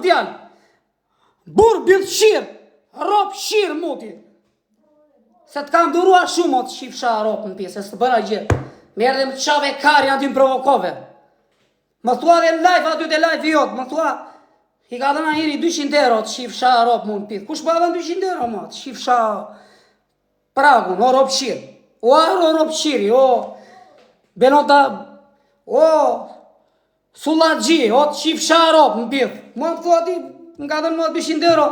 djalë. Burrë bythqirë, ropqirë muti. Se të kam duruar shumë, o të qifsha rob në pjesë, se s'të bëra gjë. Më erdhe më çave karin aty më provokove. Më thua dhe në live aty te live jot, më thua i ka dhënë njëri 200 euro të qifsha rob mu në pjesë. Kush po dhënë 200 euro më, të qifsha pragun, o ropqirë. O aro ropqiri, o Benota, o Sullaxhi, o të qifsha rob në pith. Mua më thua ti, më ka dhënë mua 200 euro.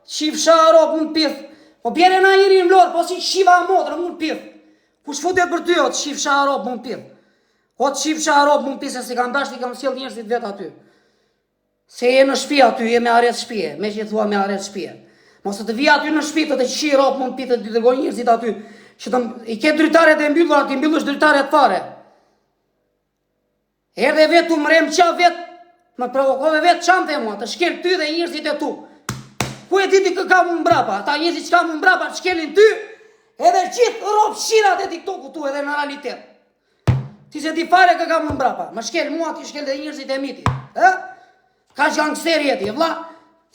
Qifsha rob në pith. Po bjere na njëri në Vlorë, po si qiva motrën mu në pith. Kush futet për ty, o të qifsha rob mu në pith. O të qifsha rob mu në pith, se s'i kam dashtë, i kam sjell njerëzit vetë aty. Se je në shtëpi aty, je me arrest shtëpie, me që thua me arrest shtëpie. Mos të të vi aty në shtëpi të të qi rob mu në pith të të dërgoj njerëzit aty, që të i ke dritaret e mbyllura, t'i mbyllësh dritaret fare. Erdhe vetë tu më re më qafë vetë, më provokove vetë ça më the mua, të shkel ty dhe njerëzit e tu. Ku e di ti kë kam unë mbrapa, ata njerëzit që kam unë mbrapa të shkelin ty, edhe gjithë ropqirat e TikTokut tu edhe në realitet. Ti s'e di fare kë kam unë mbrapa, më shkel mua, ti shkel dhe njerëzit e mi ti. E? Ka që gangster je ti, vlla,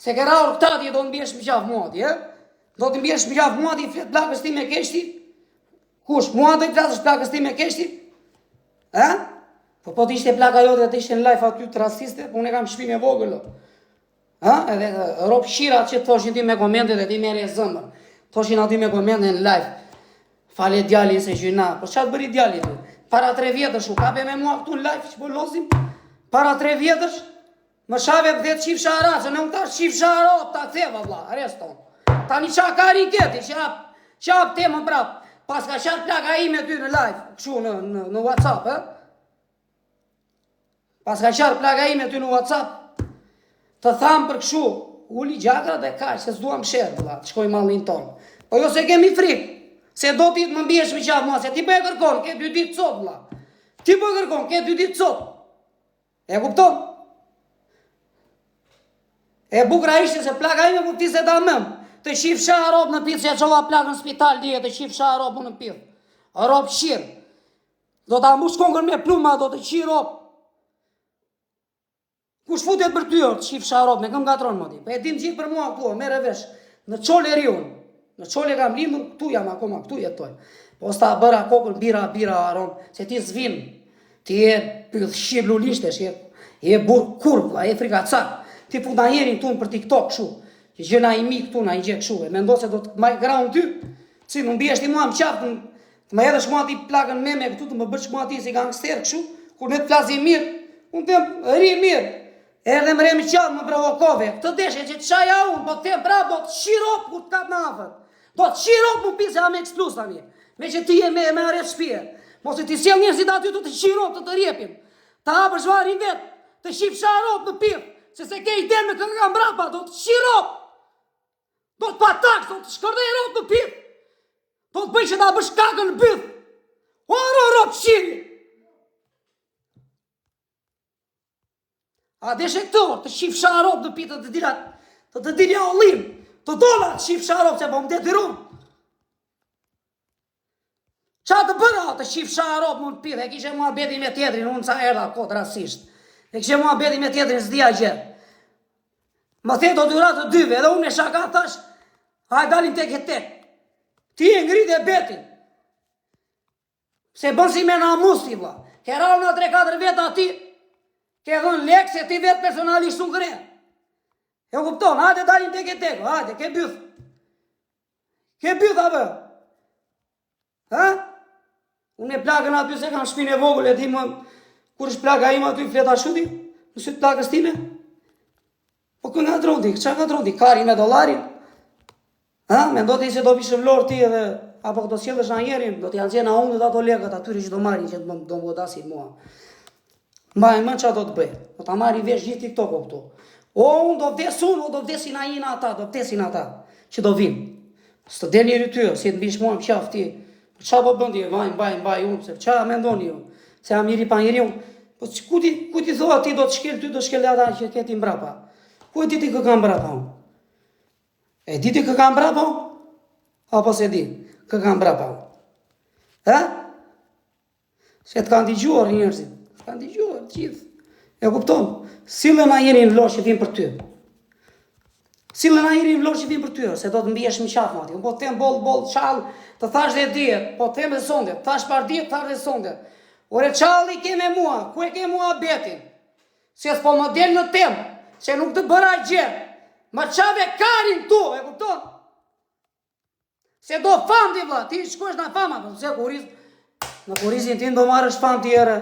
se ke rrahur këta ti do të mbjesh më qafë mua ti, e? Do të mbjesh më qafë mua ti, flet plakës time keq ti, Kush, mua do i flasësh plakës time keq ti? E? Po po të ishte plaka jote të ishte në live aty të rastiste, po unë e kam shpinë e vogël. Ha? Edhe ropqirat që thoshin ti me komente dhe ti merre zemër. Thoshin aty me komente në live. Fale djalin se gjynah. Po çfarë bëri djali ty? Para tre vjetësh u kape me mua këtu në live që po lozim? Para tre vjetësh? Më shave dhe të qifsha racën, e unë tash qifsha rob, ta theva, vlla, reston. Tani qa ka ri keti, që hap, që hap temën prap, paska qarë plaka ime ty në live, kështu në, në, në Whatsapp, e? Paska qarë plaka ime ty në Whatsapp, të tham për kështu, uli gjakra dhe kaq, se s'duam sherr, vlla, të shkoj mallin tonë. Po jo se kemi frikë, se do ti të më biesh më qafë mua, se ti po e kërkon, ke dy ditë sot, vlla. Ti po e kërkon, ke dy ditë sot. E kupton? E bukura ishte se plaka ime po fliste tamam. Të qifsha rob në pith, se e çova plakën në spital dje, të qifsha rob në pith. Ropqir. Do ta mbush kokën me plumba, do të qi rob. Kush futet për ty, të qifsha rob, me kë ngatërron mo ti. Po e din gjithë për mua këtu, merre vesh. Në Çole rri unë. Në Çole kam lindur, këtu jam akoma, këtu jetoj. Po s'ta bëra kokën bira, bira, aron, se ti s'vin. Ti je bythqir lulishtesh, je, je burrë kurvë, vlla, je frikacak. Ti fut na njerin këtu për TikTok kështu. Që gjë na i mi këtu, na i gjë kështu. E mendo se do të mbaj krahun ty. Si më biesh ti mua më qafë, të më hedhësh mua ti plakën meme këtu, të më bësh mua ti si gangster kështu, kur ne të flasim mirë, unë them rri mirë. Erdhe më re më qafë, më provokove. Këtë deshe që të shaja unë, po të them prapë, do të qi rob kur të kap në afër. Do të qi rob më pisë jam X plus tani. Me që ti je me, me arrest shpie. Mos e ti sjell njerëzit aty të të qi rob të të rjepin. Ta hapësh varrin vetë, të qifsha rob në pith, se s'e ke idenë me kë kam mbrapa, do të qi rob. Do të patak, do të shkërdhej rob në pith. Do të bëj që ta bësh kakën në byth. O, ro, rob, qiri. A deshe këto, të qifsha rob në pith të të dilat, të të dilja ollim, të dola të qifsha rob, se po më detyron. Ça të bëra, të qifsha rob në pith, e kishe muhabetin me tjetrin, unë sa erdha kot rastësisht. E kishe muhabetin me tjetrin, s'dija gjë. Më the do të ra të dyve, edhe unë me shaka thash, hajde dalim tek e tek. Ti e ngrite betin. Se bën si me namus ti vlla. Ke rrahur nga 3-4 veta aty. Ke dhënë lek se ti vetë personalisht nuk rre. E kupton, hajde dalim tek e tek, hajde, ke byth. Ke byth apo? Ha? Unë me plakën aty se kam shpinë e vogël e di më kur është plaka ime aty flet ashtu ti? Në sy të plakës time? Po kë ngatërron ti? Ça ngatërron ti? Karin me dollarin? Ha, mendo ti se do vish në Vlorë ti edhe apo do sjellësh na njerin, do t'ja nxjerr na unë ato lekët atyre që do marrin që do do më godasin mua. Mbaj mend çfarë do të bëj. Do ta marri vesh gjithë TikToku këtu. O unë do vdes unë, o do vdesin ai në ata, do vdesin ata që do vinë. S'të del njeri ty, si të mbish mua në qafë ti. Po çfarë po bën ti? Vaj, mbaj, mbaj unë, se çfarë mendoni ju? Se jam njeri pa njeri unë. Po ku ti ku ti thua ti do të shkel ty, do të shkel ata që ke ti mbrapa. Ku e di ti kë kam mbrapa unë? E di ti kë kam mbrapa? Apo s'e di kë kam mbrapa? Ha? Se të kanë dëgjuar njerëzit, të kanë dëgjuar të gjithë. E kupton? Sille na njërin në Vlorë që vin për ty. Sille na njëri në Vlorë që vjen për ty, se do të mbiesh në qafë mati. Unë po të them boll, boll, çall, të thash dhe dje, po të them dhe sonde, të thash pardje, të thash dhe sonde. Ore çalli ke me mua, ku e ke muhabetin? Se s'po më del në temë, se nuk të bëra gjë. Më çave karin tu, e kupton? Se do famë ti vlla, ti shkosh në fama, po pse kurriz, në kurrizin tim do marrësh famë ti ere.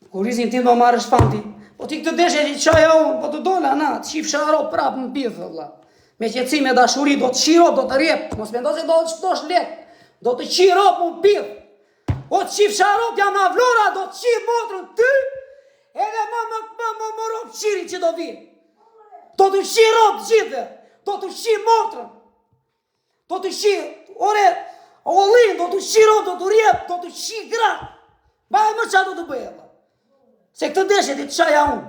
Në kurrizin tim do marrësh famë ti. Po ti këtë deshe ti çaja unë, po të dola na, të qifsha rob prap në pithë vlla. Me qetësi, me dashuri, do të qi rob, do të rjep. Mos mendo se do të shpëtosh lehtë. Do të qi rob në pithë. O të qifsha rob, jam nga Vlora, do të qi motrën ty. Edhe më më më më më rob qirin që do vi. Do të qi rob të gjithë. Do të qi motrën. Do të qi, ore, ollin, do të qi rob, do të rjep, do të qi gra. Mbaj më ça do të bëj, vlla. Se këtë deshe ti të çaja unë.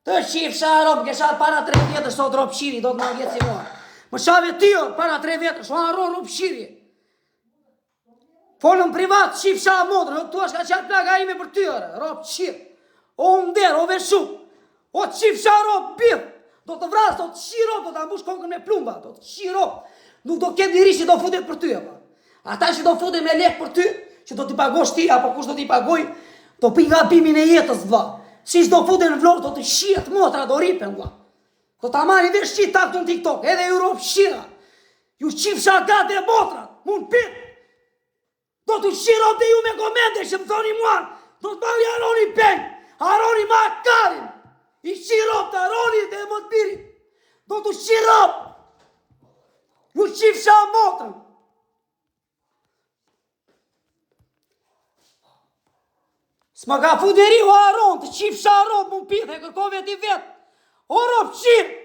Të qifsha rob, ke sharë para tre vjetësh, sot rob qiri, do të më vjetë si mua. Më shave ti, para tre vjetësh, o arro rob qiri. Folëm privat, qifsha motrën, nuk thua ka qarë plaka ime për ty, ore, rob qir. O nder, o veshu, o qifsha rob, bith, do të vras, do të qi rob, do të mbush kokën me plumba, do të qi rob. Nuk do ketë njeri që do futet për ty, apo. Ata që do futen me lek për ty, që do t'i pagosh ti, apo kush do t'i pagoj, do bëjnë gabimin e jetës, vlla. Si do futen në Vlorë, do të shihet motra, do ripen, vlla. Do ta marrin vesh qita këtu në TikTok, edhe ju rob qira. Ju qifsha gratë dhe motrat, mund pit. Do të qi rob dhe ju me komente që më thoni mua, do të marri Aroni peng, Aroni ma karin. I qi rob të Aroni dhe më të birit. Do të qi rob. Ju qifsha motrën. S'më ka fut njeri o Aron, të qifsha rob, mu pith, e kërkove ti vetë. O rob qirë!